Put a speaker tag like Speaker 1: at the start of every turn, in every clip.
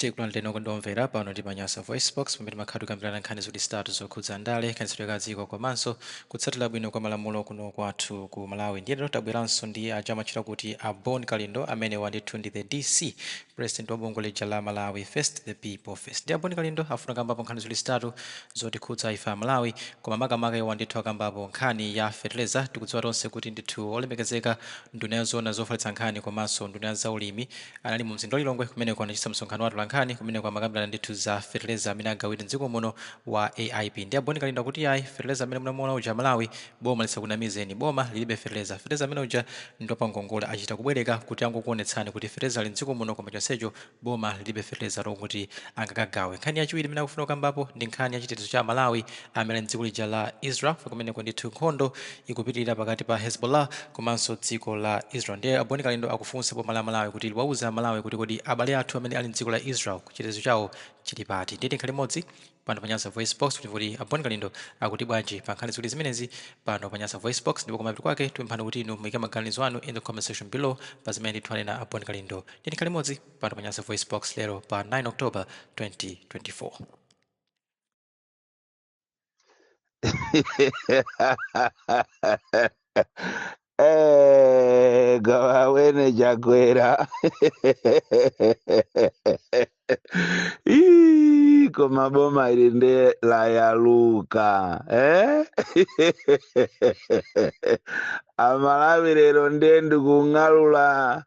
Speaker 1: Tikulandireni okondedwa omvera pano ndi pa Nyasa VoiceBox, pamene timakhala tikukambirana nkhani zitatu zokhudza ndale, kayendetsedwe ka dziko komanso kutsatira bwino kwa malamulo kuno kwathu ku Malawi. Ndiye lero tabweranso ndi aja amatchedwa kuti a Bon Kalindo, amenewa ndithu ndi the DC, president wa bungwe lija la Malawi First, the People First. Ndi a Bon Kalindo afuna kukambapo nkhani zitatu zotikhudza ife a Malawi, koma makamaka iwo ndithu akambapo nkhani ya feteleza. Tikudziwa tonse kuti ndithu olemekezeka nduna yoona zofalitsa nkhani komanso nduna ya zaulimi anali mu mzinda wa Lilongwe, kumeneko anachititsa msonkhano wa atolankhani. Kumeneko amakambirana ndithu za feteleza amene agawidwe mdziko muno wa AIP. Ndi a Bon Kalindo akuti ayi, feteleza amene munamuona uja, Malawi, boma lisakunamizeni, boma lilibe feteleza. Feteleza amene uja ndi wapangongole, achita kubwereka kuti angokuonetsani kuti feteleza ali mdziko muno, koma chonsecho boma lilibe feteleza lokuti angakagawe. Nkhani yachiwiri imene akufuna kukambapo ndi nkhani ya chitetezo cha Amalawi amene ali mdziko lija la Israel. Kumeneko ndithu nkhondo ikupitirira pakati pa Hezbollah komanso dziko la Israel. Ndiye a Bon Kalindo akufunsa boma la Malawi kuti liwauze Amalawi kuti kodi abale athu amene ali mdziko la Israel chitetezo chawo chili pati? Ndiye tikhale limodzi pano pa Nyasa VoiceBox kuti kuti a Bon Kalindo akuti bwanji pa nkhani ziwiri zimenezi pano pa Nyasa VoiceBox. Ndipo kumapeto kwake tipemphani kuti inu muyike maganizo anu in the comment section below pa zimene ndithu anena a Bon Kalindo. Ndiye tikhale limodzi pano pa Nyasa VoiceBox lero pa 9 October 2024.
Speaker 2: Eh, gawawene Chakwera. Ii, koma boma ili nde layaluka, eh? Amalawi, lero nde ndikung'alula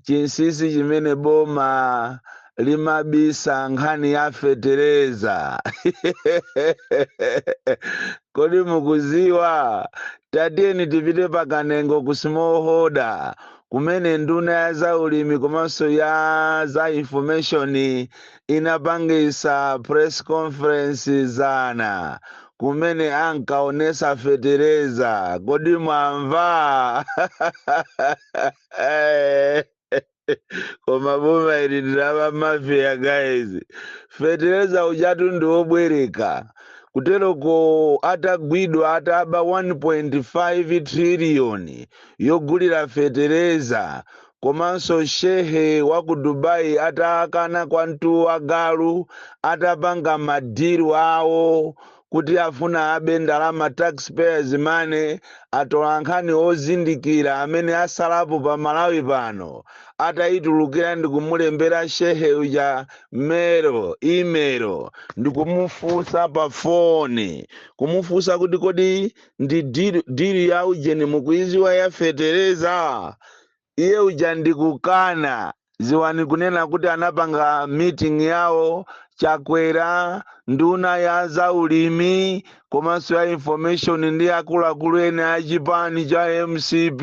Speaker 2: chinsinsi chimene boma limabisa, nkhani ya fetereza. Kodi mukuziwa? Tatiyeni tipite pa Kanengo ku Smallholder, kumene nduna ya zaulimi komanso ya za information inapangisa press conference zana, kumene ankaonesa fetereza. Kodi mwamva? Koma boma ili ndi la mafia, guys. Fetereza ujatu ndi wobwereka. Kuteroko atagwidwa ataba 1.5 trillion yogulira fetereza, komanso shehe wa ku Dubai atakana kwa mtuwa galu, atapanga madiru awo kuti afuna abe ndalama, taxpayers money, atolankhani ozindikira amene asalapo pa Malawi pano atayitulukira ndikumulembera shehe uja mail, email, ndikumufunsa pa foni, kumufunsa kuti kodi ndi deal ya ujeni mukuiziwa ya fetereza? Iye uja ndikukana. Ziwani kunena kuti anapanga meeting yawo Chakwera, nduna ya zaulimi komanso ya information ndi akuluakulu ena a chipani cha MCP.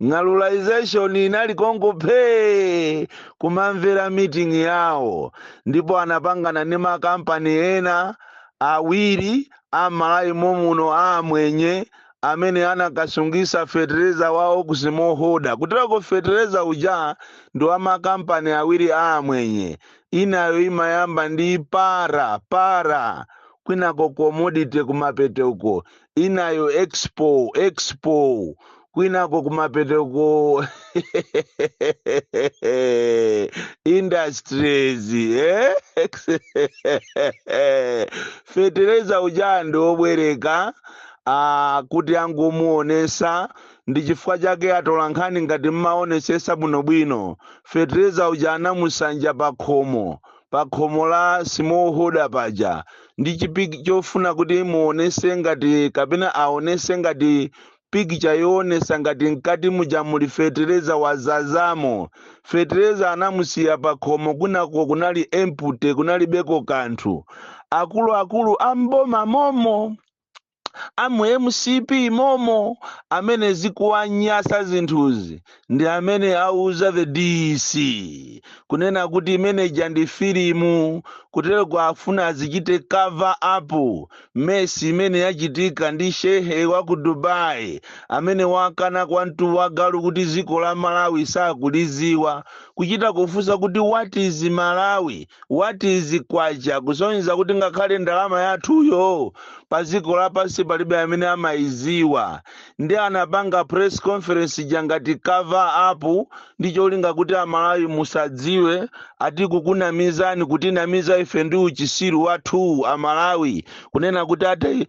Speaker 2: Ng'alulization inali konko phee kumamvera meeting yawo, ndipo anapangana ndi makampani ena awiri a Malawi momuno, a amwenye amene anakasungisa fetereza wawo ku smallholder. Kuterako fetereza uja ndi wa makampani awiri a amwenye. Inayo imayamba ndi para para, kwinako commodity kumapeto uko, inayo expo expo, kwinako kumapeto uko industries, eh? Fetereza uja ndi wobwereka kuti angomuonesa. Ndi chifukwa chake atolankhani, ngati mmaonesesa bwinobwino, fetereza uja anamusanja pa khomo la smallholder paja ndi chipiki chofuna kuti muonese ngati, kapena aonese ngati pikicha yoonesa ngati mkati muja muli fetereza wazazamo. Fetereza anamusiya pa khomo, kunako kunali empty, kunalibeko kanthu. Akuluakulu amboma momo, amu MCP momo, amene zikuwanyasa zinthuzi ndi amene auza the DC kunena kuti imeneja ndi filimu. Kutereko afuna azichite cover up mess imene yachitika ndi shehe wa ku Dubai amene wakana kwantu wagalu kuti dziko la Malawi sakuliziwa. Kuchita kufunsa kuti, "What is Malawi? What is kwacha?" Kusonyeza kuti ngakhale ndalama yathuyo pa dziko lapansi palibe amene amayiziwa. Ndi anapanga press conference jangati cover up ndi cholinga kuti Amalawi musadziwe, ati kukunamizani, kutinamiza ife ndi uchisiru wathu Amalawi, kunena kuti ati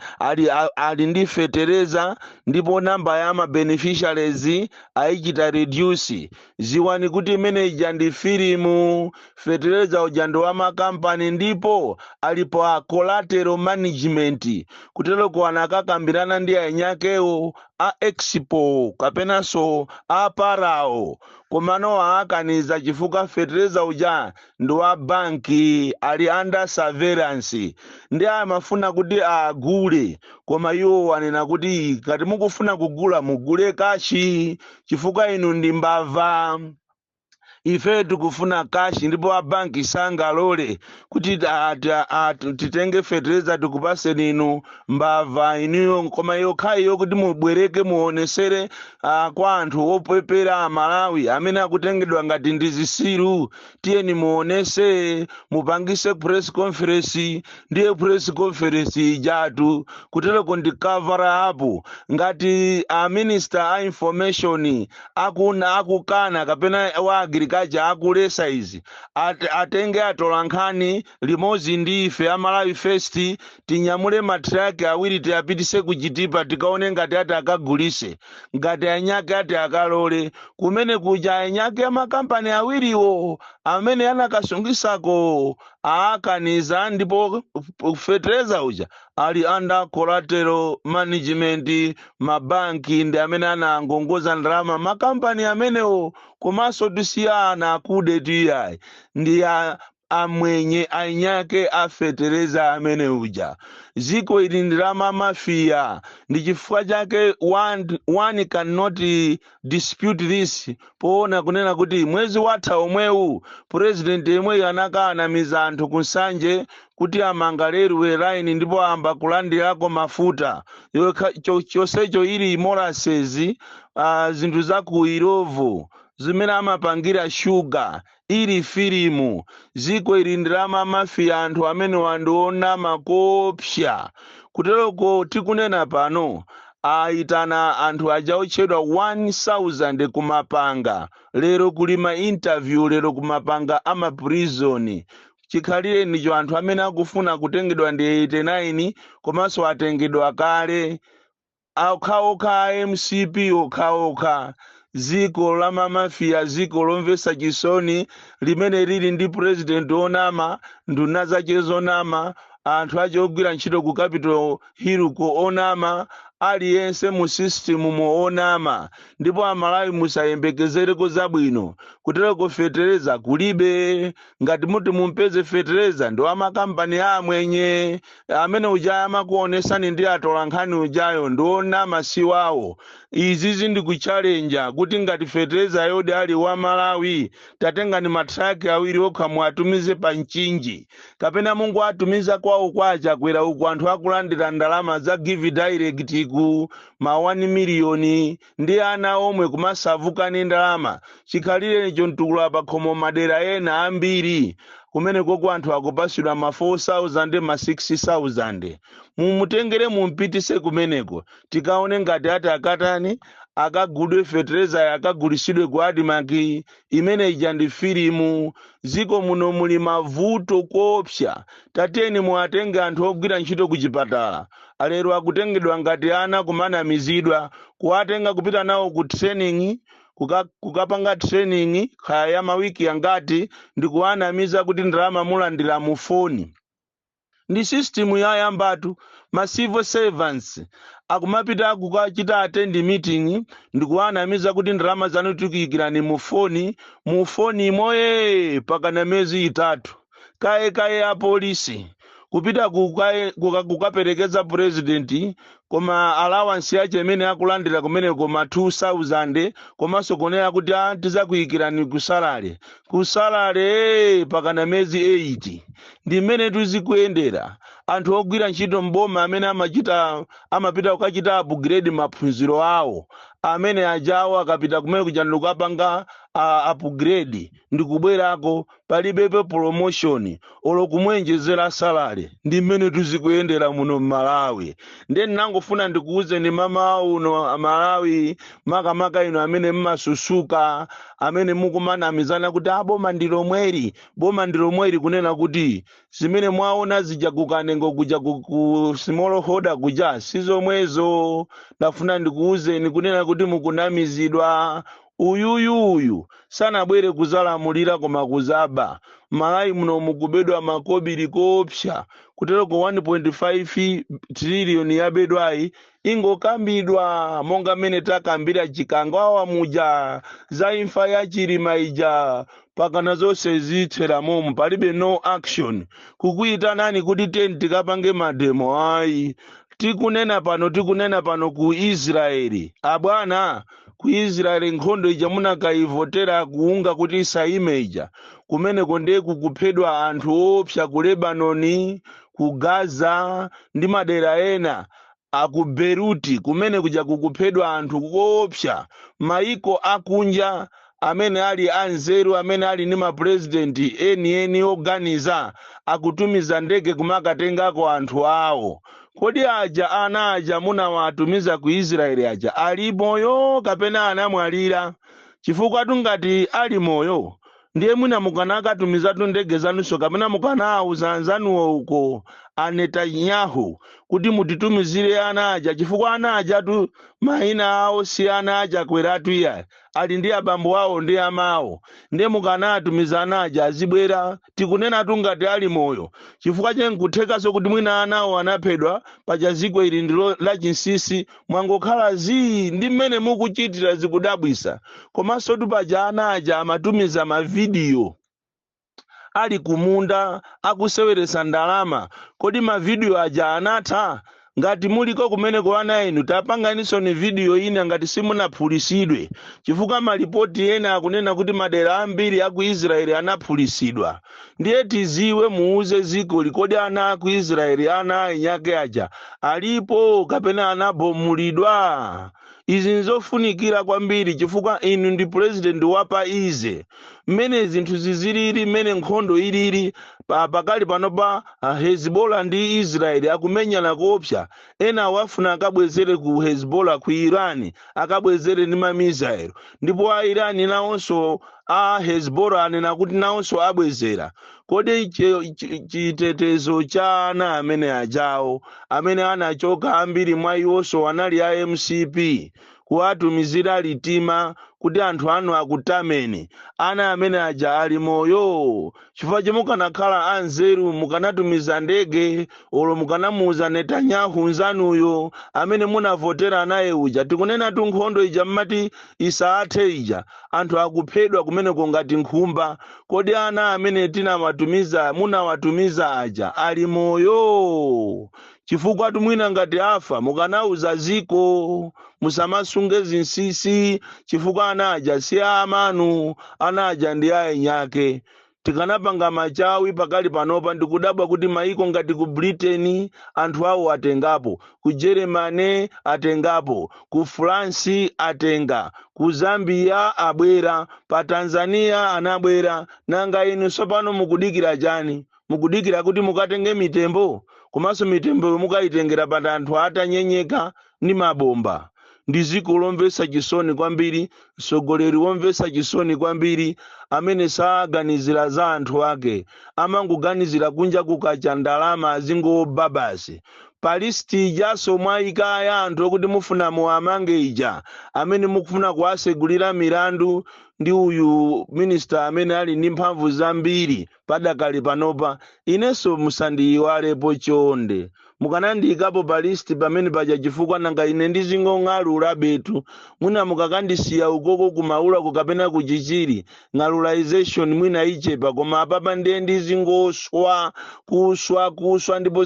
Speaker 2: ali ndi fetereza ndipo namba ya ma beneficiaries ayichita reduce. Ziwani kuti imene ija ndi filimu. Fetereza uja ndi wa makampani ndipo alipo a collateral management. Kutereko anakakambirana ndi ainyakewo a Expo kapenanso a Parao, komano aakaniza chifukwa fetereza uja ndi wa banki, ali under surveillance, ndi amafuna kuti agule, koma iwo anena kuti ngati mukufuna kugula, mugule cash, chifukwa inu ndi mbava, ife tikufuna cash. Ndipo a banki sangalole kuti titenge fetereza tikupaseni inu mbava inuyo. Koma yokhayo kuti mubwereke, muonesere kwa anthu opepera Amalawi amene akutengedwa ngati ndi zisiru, tiyeni muonese, mupangise press conference. Ndiye press conference ijatu kutereko ndi cover up. Ngati a minister a information akuna akukana kapena wa agriculture akulesa izi, atenge atola nkhani limodzi ndi ife Amalawi First, tinyamule matraki awiri, tiyapitise kuchitipa, tikaone ngati ati akagulise, ngati anyake ati akalole kumene kuja. Anyake amakampani awiriwo amene anakasungisako aakaniza, ndipo fetereza uja ali under collateral management. Mabanki ndi amene anangongoza ndalama makampani amenewo, komanso tisiya ana akude tiyayi ndi amwenye anyake afetereza amene uja. Ziko ili ndi la ma mafia, ndi chifukwa chake one cannot dispute this, poona kunena kuti mwezi watha omwewu president yemweyu anakanamiza anthu kunsanje kuti amanga railway line ndipo amba kulandirako mafuta. Chonsecho ili molasses, zinthu za ku Illovo zimene amapangira shuga, ili filimu. Ziko ili ndi la ma mafia, anthu amene wandiona makopsya. Kuteroko tikunena pano aitana anthu aja otchedwa 1000 kumapanga lero, kuli ma interview lero kumapanga ama prison. Chikhalire ndicho anthu amene akufuna kutengedwa ndi 89, komanso atengedwa kale okhaokha a MCP okhaokha. Ziko la ma mafia, ziko lomvetsa chisoni limene lili ndi president onama, nduna zace zonama, anthu ace ogwira ntchito ku Capitol Hill ko onama, aliyense mu system mo onama. Ndipo Amalawi musayembekezereko zabwino. Kutereko fetereza kulibe. Ngati muti mumpeze fetereza, ndi wamakampani amwenye amene uja amakuonesani ndi atola nkhani ujayo, ndi onama, siwawo. Izizi ndikuchalenja kuti ngati fetereza yodi ali wa Malawi, tatengani matraki awiri okha, muatumize pa Mchinji, kapena Mungu atumiza kwawo kwa Chakwera uku, anthu akulandira ndalama za Give Direct ku ma 1 miliyoni ndi ana omwe kumasavukani ndalama. Chikhalire icho mtukula pakhomo madera ena ambiri kumene koko anthu akupasidwa ma 4000, ma 6000. Mumutengere, mumpitise kumeneko, tikaone ngati ati akatani, akagudwe fetereza, akagulisidwe ku ADMARC. Imene ija ndi filimu. Ziko muno muli mavuto kopsa. Tateni muatenge anthu ogwira ntchito ku chipatala, alero akutengedwa ngati ana, kumanamizidwa, kuwatenga kupita nawo ku training, kukapanga training kaya ya mawiki angati, ndi kuwanamiza kuti ndalama mulandira mu foni. Ndi system yayambatu. Ma civil servants akumapita kukachita attend meeting ndikuwanamiza kuti ndalama zanu tikuyikirani mu foni, mu foni moye pakana miyezi 3. Kaye kaye apolisi kupita kukaperekeza president, koma allowance yache imene akulandira kumene koma 2000, komanso kunena kuti tizakuyikirani ku salary, ku salary pakana miyezi 8. Ndi mmene tizikuyendera. Anthu ogwira ntchito mboma amene amapita kukachita upgrade maphunziro awo, amene ajawo akapita kumene kuja ndikukapanga Upgrade ndikubwerako, palibepo promotion olo kumwenjezera salary. Ndi mmene tizikuyendera muno mMalawi. Ndiye ndinangofuna ndikuwuzeni mama uno Malawi, makamaka ino amene mmasusuka, amene mukumanamizana kuti a boma ndi lomweri, boma ndi lomweri, kunena kuti zimene mwaona zija kukanengo kuja ku smallholder kuja sizomwezo. Ndafuna ndikuwuzeni kunena kuti mukunamizidwa. Uyuyuyu sanabwere kuzalamulira koma kuzaba. Malawi muno mukubedwa makobiri kopsa kutereko. 1.5 trillion yabedwayi ingokambidwa monga mmene takambira Chikangawa muja, za imfa ya Chilima ija, pakana zonse zithera momo. Palibe no action. Kukuyitanani kuti teni tikapange mademo, ayi. Tikunena pano, tikunena pano, ku Israeli, abwana, ku Israeli nkhondo ija munakayivotera kuunga kuti isaime ija, kumeneko ndiye kukuphedwa anthu opsa ku Lebanoni, ku Gaza ndi madera ena aku Beruti. Kumene kuja kukuphedwa anthu koopsa. Maiko akunja amene ali anzeru, amene ali ndi mapurezidenti enieni oganiza, akutumiza ndege kumakatengako anthu awo. Kodi aja ana aja munawatumiza ku Israeli aja ali moyo kapena anamwalira? Chifukwa tungati ali moyo, ndiye mwina mukanakatumizatu ndege zanunso kapena mukanawuza anzanuwo uko a Netanyahu kuti mutitumizire ana aja, chifukwa ana ajatu mayina awo si ana aChakweratu iya, ali ndi abambo awo ndi amawo. Ndiye mukanatumiza ana aja azibwera. Tikunena tungati ali moyo, chifukwa chenkuthekanso kuti mwina anawo anaphedwa pachaziko ili ndilo la chinsisi, mwangokhala zii. Ndi mmene mukuchitira zikudabwisa. Komanso tupaja ana aja amatumiza mavidiyo ali kumunda akuseweresa ndalama. Kodi mavidiyo aja anatha? Ngati muliko kumeneko ana inu, tapanganiso ni vidiyo ina ngati simunaphulisidwe, chifukwa malipoti ena akunena kuti madera ambiri aku Israeli anaphulisidwa. Ndiye tiziwe, muuze ziko likodi ana aku Israeli, ana ainyake aja alipo kapena anabomulidwa? Izi nzofunikira kwambiri, chifukwa inu ndi president wa pa ize mmene zinthu zizilili, mmene nkhondo ilili pakali panopa. Hezbollah ndi Israeli akumenyana koopsa. Ena wafuna akabwezere ku Hezbollah ku Iran, akabwezere ndi mamisaelo, ndipo a Iran nawonso, a Hezbollah anena kuti nawonso abwezera. Kodi chitetezo cha ana amene ajawo, amene anachoka ambiri mwa iwonso anali a MCP, kuwatumizira litima kuti anthu anu akutameni, ana amene aja ali moyo? Chifukwa chemukanakhala anzeru, mukanatumiza ndege olo mukanamuuza Netanyahu nzanuyo amene munavotera naye uja. Tikunena tu nkhondo ija mmati isaathe ija, anthu akuphedwa kumeneko ngati nkhumba. Kodi ana amene tinawatumiza, munawatumiza aja ali moyo? Chifukwa tumwina ngati afa, mukanauza ziko. Musamasunge zinsisi, chifukwa ana aja si amanu, ana aja ndi aenyake. Tikanapanga machawi pakali panopa. Ndikudabwa kuti maiko ngati ku Britain anthu awo atengapo, ku Germany atengapo, ku France atenga, ku Zambia abwera, pa Tanzania anabwera. Nanga inu tsopano mukudikira chani? Mukudikira kuti mukatenge mitembo? Komanso mitembo mukayitengera pa anthu atanyenyeka ndi mabomba. Ndi dziko lomvetsa chisoni kwambiri, mtsogoleri womvetsa chisoni kwambiri, amene saganizira za anthu ake, amangoganizira kunja kukacha ndalama azingoba basi. Pa list ijaso mwayika ya anthu okuti mufuna muwamange ija, amene mukufuna kuwasegulira milandu ndi uyu minister amene ali ndi mphamvu zambiri padakali panopa, inenso musandiyiwalepo chonde. Mukanandiyikapo pa list pamene paja, chifukwa nanga ine ndizingong'alula betu. Mwina mukakandisiya ukoko kumaulako kapena kuchichiri, ng'alulization mwina ichepa, koma apapa ndiye ndizingoswa, kuswa, kuswa, ndipo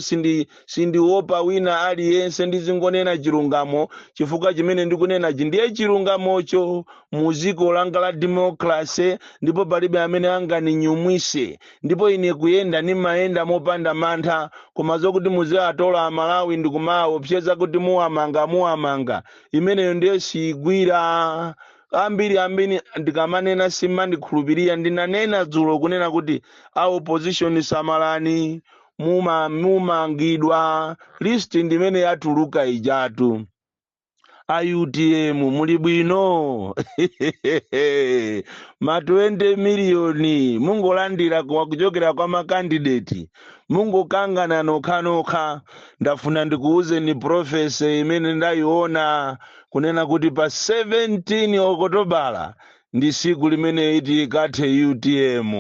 Speaker 2: sindiopa wina aliyense. Ndizingonena chilungamo, chifukwa chimene ndikunenachi ndiye chilungamocho mu dziko langa la democracy, ndipo palibe amene anganinyumwise. Ndipo ine kuyenda nimayenda mopanda mantha. Koma zokuti muziatola Amalawi ndikumaopseza kuti muwamanga, muwamanga, imeneyo ndiye siyigwira. Ambiri ambiri ndikamanena simandikhulupirira. Ndinanena dzulo kunena kuti a opposition, samalani, mumangidwa. List ndimene yatuluka ijatu. A UTM muli bwino? Ma 20 miliyoni mungolandira kuchokera kwa ma candidate, mungokangana nokhanokha. Ndafuna ndikuwuzeni prophecy imene ndayiona, kunena kuti pa 17 Okotobala ndi siku limene iti ikathe UTM.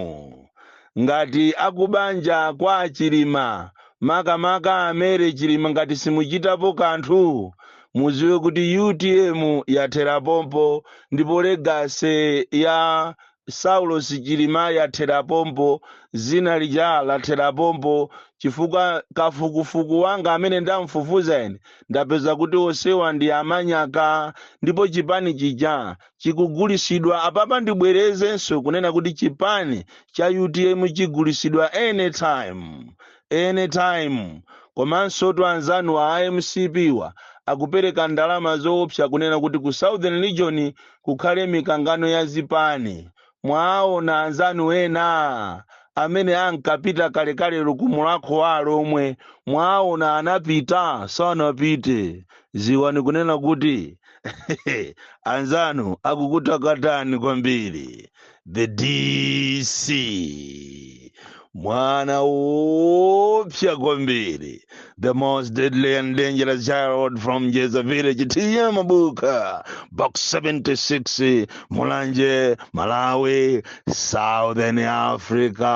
Speaker 2: Ngati akubanja kwa Chilima, makamaka amere Chilima, ngati simuchitapo kanthu, muziwe kuti UTM yathera pompo, ndipo legacy ya Saulos Chilima yathera pompo, zina lija lathera pompo, chifukwa kafukufuku wanga amene ndamfufuza ine, ndapeza kuti onsewa ndi amanyaka, ndipo chipani chija chikugulisidwa. Apapa ndibwerezenso kunena kuti chipani cha UTM chigulisidwa anytime, anytime. Komanso tu anzanu a MCP wa akupereka ndalama zoopsa kunena kuti ku Southern Region kukhale mikangano ya zipani. Mwaona anzanu ena amene ankapita kalekale kumulakho wa Lomwe, mwaona anapita sanapite? Ziwani kunena kuti anzanu akukutakatani kwambiri. The DC, mwana wopsa kwambiri, the most deadly and dangerous child from Jeza village, T/A Mabuka, Box 76, Mulanje, Malawi, Southern Africa.